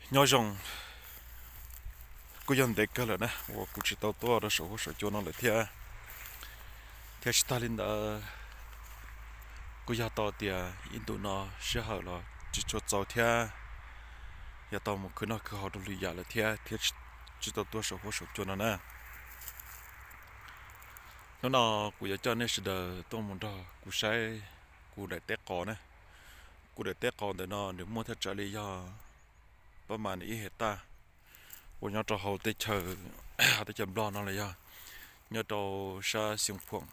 Nyob zoo, kuj yog ntev kawg lawm na uas kuv tsis tau tuaj rau saum huab saum cua no lawm thiab. Thiab tsis tag li ntawd, kuj yog tau tias ib ntus no sij hawm los tsis tshua txaus thiab, yog tau mus khwv noj khwv haus rau lwm yam lawm thiab thiab tsis tau tuaj saum huab saum cua no na. Hnub no kuv yuav coj nej sawv daws tuaj mus nrog kuv saib kuv daim teb qos na. Kuv daim teb qos ntawm no nws muaj thaj tsam li yog pab mas nws ib hais taj uas nyob rau hauv teb chaws, hauv teb chaws Nplog no los yog nyob rau sab Xeev Khuam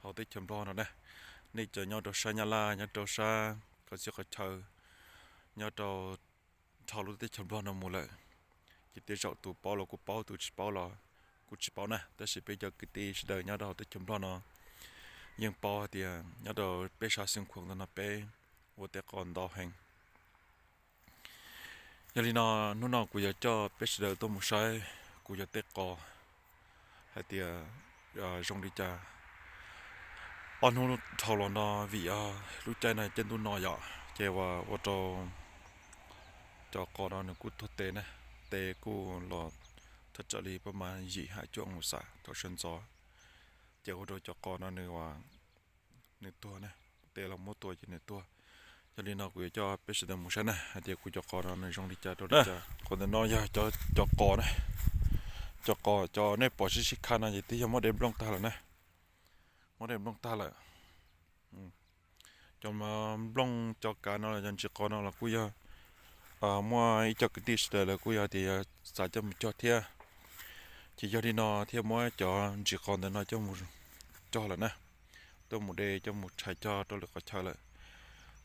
hauv teb chaws Nplog no na. Nej cov nyob rau sab Nyab Laj, nyob rau sab qhov txhia qhov chaw, nyob rau dhau lub teb chaws Nplog no mus lawm, ces tej zaum tus paub los kuj paub, tus tsis paub los kuj tsis paub na. Tab sis peb cov kwv tij sawv daws nyob rau hauv teb chaws Nplog no yeej paub hais tias nyob rau peb sab Xeev Khuam ntawm no peb ua teb qos ntau heev. Yog li no, hnub no kuv yuav coj peb sawv daws tuaj mus saib kuv cov teb qos hais tias zoo li cas. Ob hnub dhau los no vim lub caij no caij ntuj no yom, ces ua rau cov qos no nws kuj tuag tes na, tes kuj los thaj tsam li pab mas yim ham cuaj oos xas thaum sawv ntxov, ces ua rau cov qos no nws, nws tuag na, tes los muab tua ces nws tuag. Yog li no kuv yuav coj peb sawv daws mus saib na hais tias kuv cov qos no nws zoo li cas rau li cas. Qhov ntawm no yog cov qos na, cov qos cov nej pom sib sib khaj no ces twb yog muab de nplooj tag lawm na, muab de nplooj tag lawm. Cov nplooj cov kav no los cov ntsis qos no los kuj yog muaj ib co kwv tij sawv daws lawv kuj yog tias yuav xav coj mus cog thiab, ces yog li no thiaj muab cov ntsis qos ntawm no coj mus cog lawm na, tuaj mus de coj mus tshais cog rau lwm qhov chaw lawm.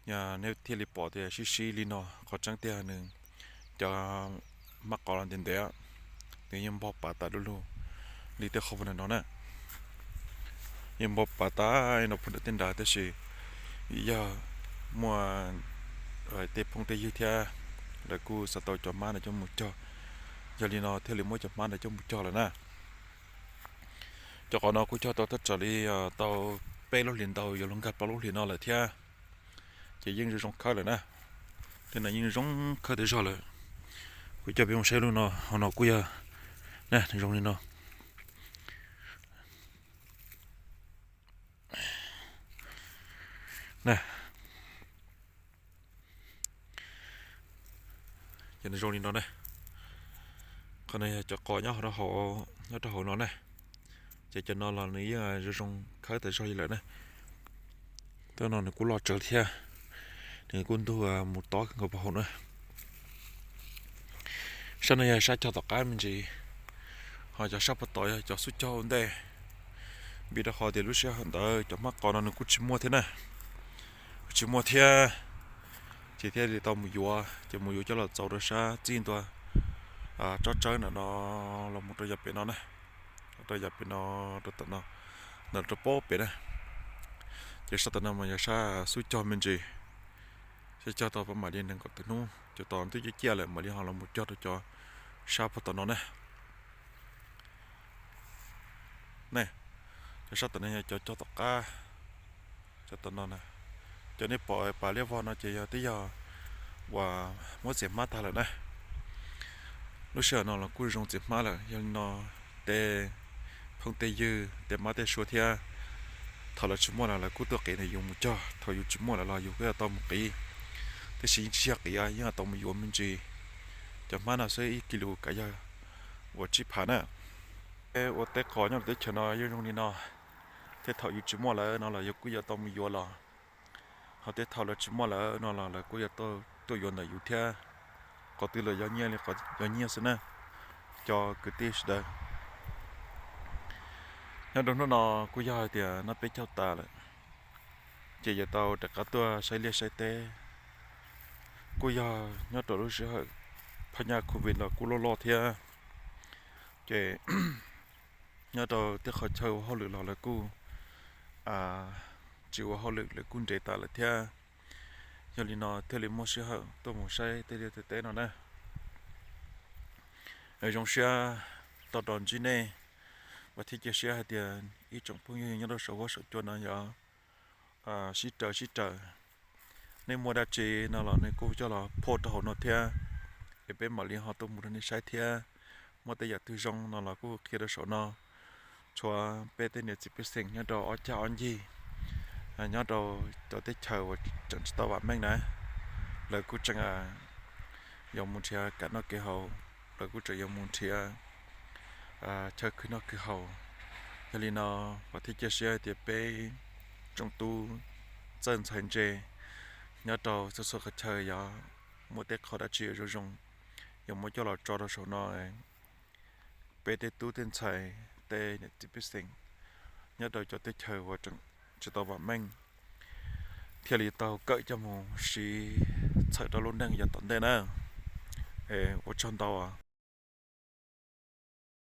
Nej thiaj li pom tias sib sib li no, qhov tseeb tiag nws cov hmab qos los ntev ntev, nws yeej npog pav tas du lug li tej qhov ntawm no na. Yeej npog pav tas no pem tej nrad tab sis vim yog muaj tej phooj tej ywg thiab lawv kuj xav tau cov hmab no coj mus cog, yog li no thiaj li muab cov hmab no coj mus cog lawm na. Cov qos no kuj cog tau thaj tsam li tau peb lub hlis ntau yuav luag nkag plaub lub hlis no lawm thiab, ces yeej zoo zoo khawb lawm na. Tej no yeej zoo khawb tas zog lawm. Kuv coj peb mus saib lub no, hauv no kuj yog zoo li no. Ces nws zoo li no na. Qhov no yog cov qos nyob rau hauv no na. Ces cov no los nws yeej zoo zoo khawb tas zog li lawm na. Tej no nws kuj loj tsawv thiab, nws kuj ntug mus tob nkaus puag hauv na. Sab no yog sab cog tom qab me ntsis, ho cov sab puag tod yog cov xub cog ua ntej. Vim rau qhov tias lub sij hawm ntawd cov hmab qos no nws kuj tsis muaj thiab na, kuj tsis muaj thiab, ces thiaj li tau mus yuav, ces mus yuav coj los txaus rau sab txij ntua tsob tsawb ntawm no los mus rau yav pem no na, rau yav pem no, rau tom no, ntawm rau pob pem na. Ces sab tom no mas yog sab xub cog me ntsis, sab cog tau pab mam li nees nkaum tawm hnub ces tom ntub ciaj ciaj lawm mam li ho los mus cog rau cov sab puag tom no na. Cov sab tom no yog cov cog tom qab, cov tom no, cov nej pom pas liab vog no ces yog twb yog uas muab txiav hmab tag lawm na. Lub sij hawm no los kuj zoo txiav hmab lawm, yog li no tej phooj tej ywg tej mab tej suav thiab, thaum lawv tsis muaj lawm lawv kuj tuaj qiv ntawm yus mus cog, thaum yus tsis muaj lawm los yus kuj yuav tau mus qiv. Tiam sis yeej tsis yog qiv, yeej tau mus yuav me ntsis. Cov hmab no xwb ib kis lus kav yog uas tsib phav na. Ua teb qos nyob rau teb chaws no yeej zoo li no, tej thaum yus tsis muaj lawm no los yus kuj yuav tau mus yuav los, ho tej thaum lawv tsis muaj lawm no los lawv kuj yuav tuaj yuav ntawm yus thiab. Qhov twg los yog nyiaj li qhov yog nyiaj xwb na, cov kwv tij sawv daws. Nyob rau hnub no kuj yog hais tias noj peb caug tas lawm, ces yuav tau rov qab tuaj saib liaj saib teb. Kuj yog nyob rau lub sij hawm phaj nyaj covid los kuj loj loj thiab, ces nyob rau tej qhov chaw ua hauj lwm los lawv kuj tsis ua hauj lwm, lawv kuj nres tas lawm thiab. Yog li no thiaj li muaj sij hawm tuaj mus saib tej liaj tej teb no na. Zoo siab tau rov ntsib nej, vam thiab cia siab hais tias ib tsoom phooj ywg nyob rau saum huab saum cua no yuav sib raws sib raws nej muaj dab tsi no los nej kuj coj los post rau hauv no thiab, es peb mam li ho tuaj mus rau nej saib thiab. Muaj tej yam twg zoo no los kuj qhia rau saum no. Tshuav peb tej niam txiv pej xeem nyob rau ob cag ob ncig, nyob rau cov teb chaws uas tseem tsis tau vam meej na, lawv kuj tseem yuav mus nrhiav kev noj kev haus, lawv kuj tseem yuav mus nrhiav chaw khwv noj khwv haus. Yog li no, vam thiab cia siab tias peb tsoom tub txawj ntxhais ntse nyob rau txhua txhua qhov chaw yuav muaj tej qhov dab tsi zoo zoo, yuav muab coj los tso rau saum no. Peb tej tub tej ntxhais, tej niam txiv pej xeem nyob rau cov teb chaws uas tseem tsis tau vam meej thiaj li tau kawm coj mus siv txhawm rau lub neej yav tom ntej na. Ua tsaug ntau.